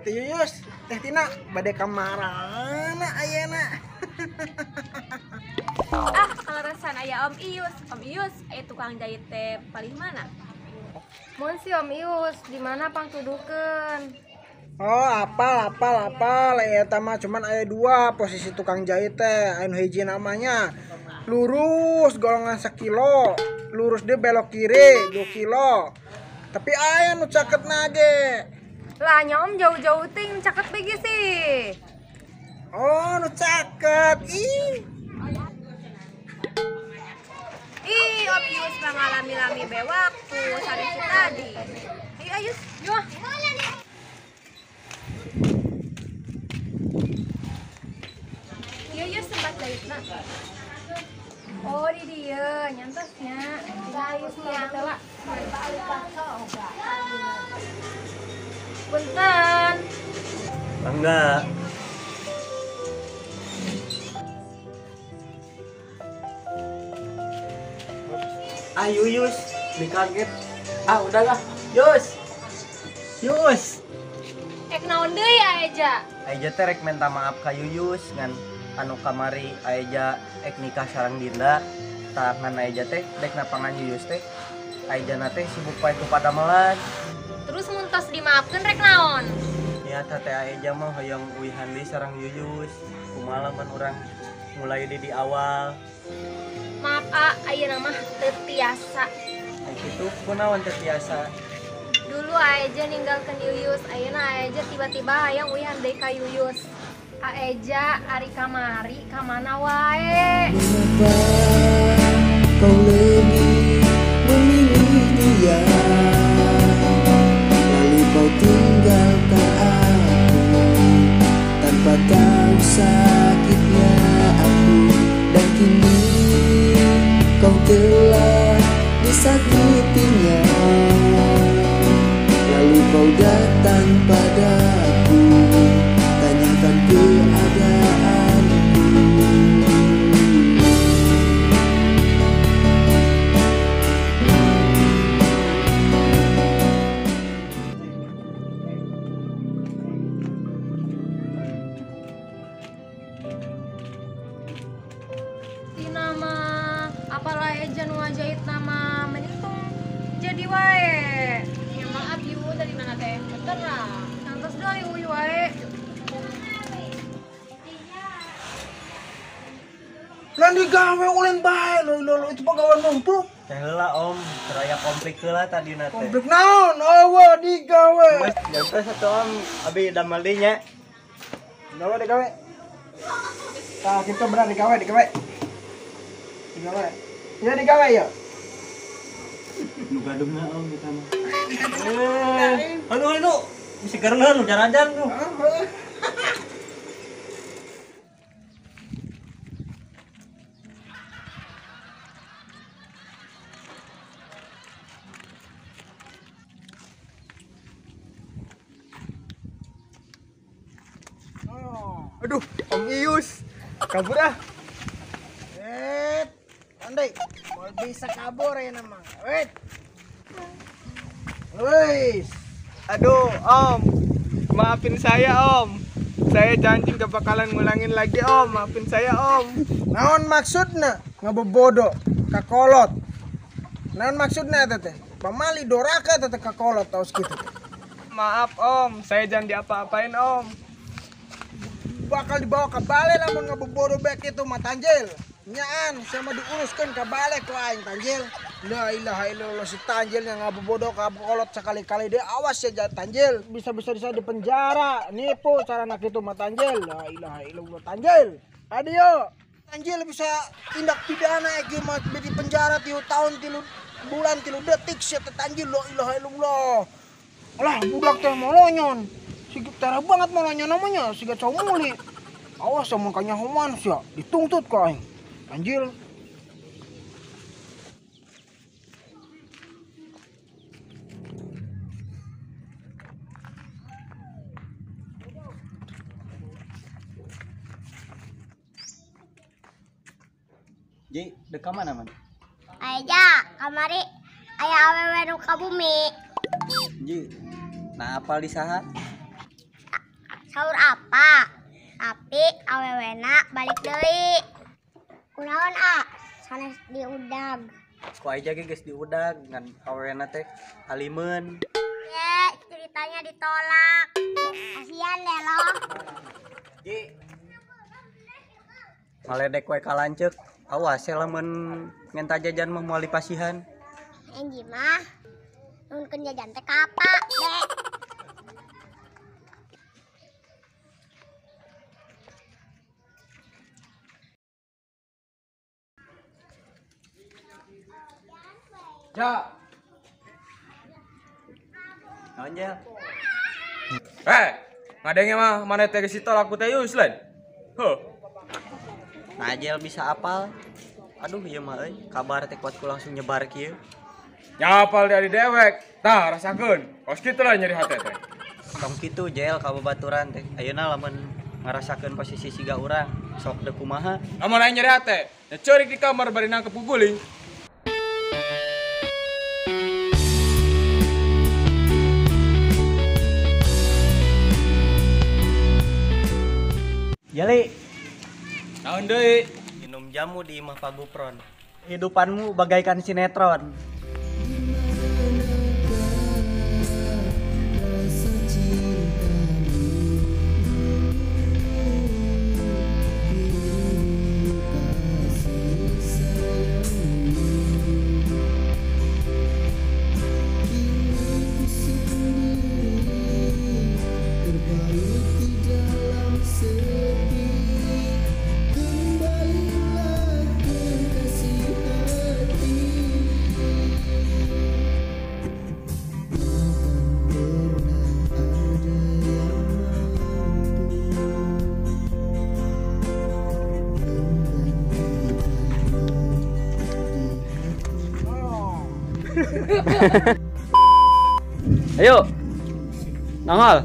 Teh Yuyus, Teh Tina, bade ka marana ayeuna. Ah, kaleresan aya Om Iyus. Om Iyus, aya tukang jahit teh palih mana? Mun si Om Iyus, di mana pangtuduhkeun? Oh, apal. Eta mah cuman aya dua posisi tukang jahit teh. Anu hiji namanya lurus golongan sekilo, lurus dia belok kiri 2 kilo. Tapi aya nu caket nage. Lah nya Om jauh-jauh ting caket begi sih. Oh, nu caket. Ih. Ih, Om Iyus mengalami-lami be waktu sari tadi. Ayo Ayus, yuk. Yuyus tempat jahitna. Oh, di dieu nyantosnya. Ayus mah heula. Punten. Bangga. Ah, Yuyus, dikaget. Ah, udahlah. Yus. Yus. Ek naon deui Aeja? Aeja teh rek minta maaf ka Yuyus ngan anu kamari Aeja ek nikah sareng Dinda. Tah ngan Aeja teh dek napangan Yuyus teh. Aeja na teh sibuk pae ku padamelan. Terus mun tos dimaafkeun rek naon? Niat hate Aeja mah hoyong uihan deui sareng Yuyus. Kumaha mun urang mulai di awal. Maaf a, ayeuna mah teu tiasa. Ai kitu kunaon teu tiasa? Dulu Aeja ninggalkeun Yuyus, ayeuna Aeja tiba-tiba hayang uihan deui ka Yuyus. Aeja ari kamari ka mana wae? Mengapa kau lebih memilih dia? Lalu kau tinggalkan aku tanpa tahu sakitnya aku, dan kini kau telah disakitinya. Lalu kau datang padaku, tanyakan keadaanku. Tina mah apalah Eja nu ngajahit nama menitung jadi wae. Ya maaf Yu, tadi mana teh? Bentar lah. Santos deui uy wae. Lan digawe ulin bae lo itu pegawai numpuk. Teh heula Om, teraya konflik heula tadi na teh. Konflik naon? Eueuh digawe. Jantos atuh Om, abi damel deui nya. Digawe digawe. Tah kitu bener digawe digawe. Digawe. Ya digawe ya. Nu gadungna Om kita mah. Aduh itu bisa geureuh nu jarajan tuh. Aduh, Om Iyus. Kabur ah. Andai, mau bisa kabur ya nama. Wait. Wis. Aduh, Om. Maafin saya, Om. Saya janji gak bakalan ngulangin lagi, Om. Maafin saya, Om. Naon maksudna ngebobodo kakolot? Naon maksudna eta teh? Pamali doraka eta teh kakolot taos kitu. Maaf, Om. Saya jangan diapa-apain, Om. Bakal dibawa ke balai lamun ngebobodo bek itu mah Tanjil. Nyaan sama diuruskan ke balai ku aing Tanjil. La ilaha illallah si Tanjil yang ngebobodo kakolot sekali-kali dia awas ya Tanjil. Bisa-bisa bisa di penjara. Nipu cara nak itu mah Tanjil. La ilaha illallah Tanjil. Adio. Tanjil bisa tindak pidana iki mah di penjara 3 tahun 3 bulan 3 detik sia Tanjil. La ilaha illallah. Alah budak teh molonyon. Sigit tera banget molonyon namanya, siga cowok muli. Awas sama kanyahoman sia, dituntut ka aing. Tanjil. Ji, dek ka mana man? Aja, kamari aya awewe nu ka bumi. Ji. Nah apal di saha? Saur apa? Tapi awewena balik deui. Kunaon a? Sanes diudag. Ku aja ge geus diudag ngan awewena teh halimeun. Ye, ceritanya ditolak. Kasihan deh lo. Ji. Maledek we ka lanceuk. Awas ya lamun ngenta jajan mah moal dipasihan. Enji mah nunkeun jajan teh ka apa, Dek? Ja. Naon Jel? Eh, ngadenge mah mana teh geus ditolak ku teh Yus lain. Heuh. Nah Jel bisa apal. Aduh ieu mah euy, kabar teh kuat ku langsung nyebar kieu. Ya apal dari dewek. Tah rasakeun. Kos kitu lah nyeri hate teh. Tong kitu Jel ka babaturan teh. Ayeuna lamun ngarasakeun posisi siga urang, sok deuk kumaha? Lamun aing nyeri hate, nya ceurik di kamar bari nangkep guguling. Jali. Naon deui? Minum jamu di imah Pak Gupron. Kehidupanmu bagaikan sinetron. Ayo. Nongol.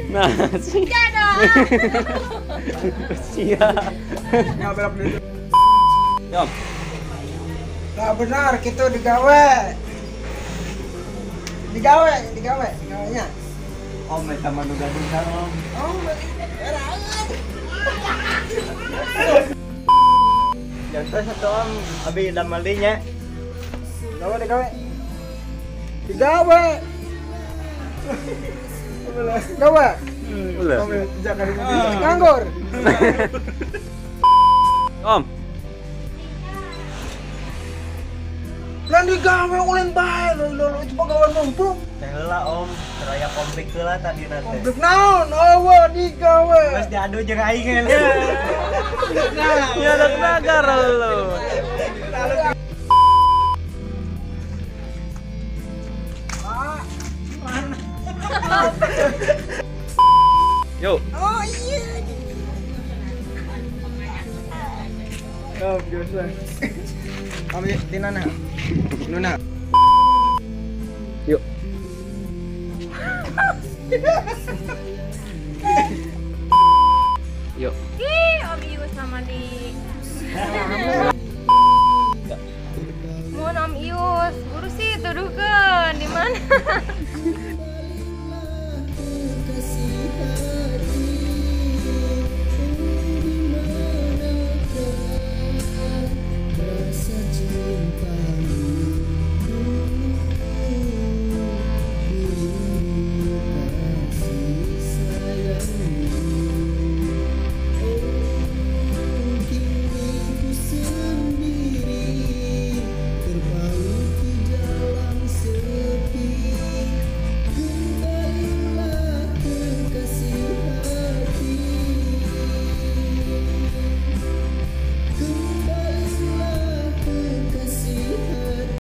Nah, sih. Sia. Nggak belok dulu. Yom. Nah benar gitu digawe. Digawe, digawe, digawenya. Om eta mah nu gaduh kan om. Om era. Jangan satu om, abi damel deui nya. Digawe, digawe. Digawe. Gawe. Nganggur. Om. Lan digawe ulin bae lo lo itu pegawai numpuk. Teh heula om, seraya konflik heula tadi na teh. Konflik naon? Eueuh digawe. Geus diadu jeung aing ya. Ya nagar lo. Yo. Oh iya. Oh, geus lah. Kami tinana. Nuna. Yuk. Yuk. Ih, Om Ius sama di. Mun Om Ius, buru sih tuduhkeun di mana?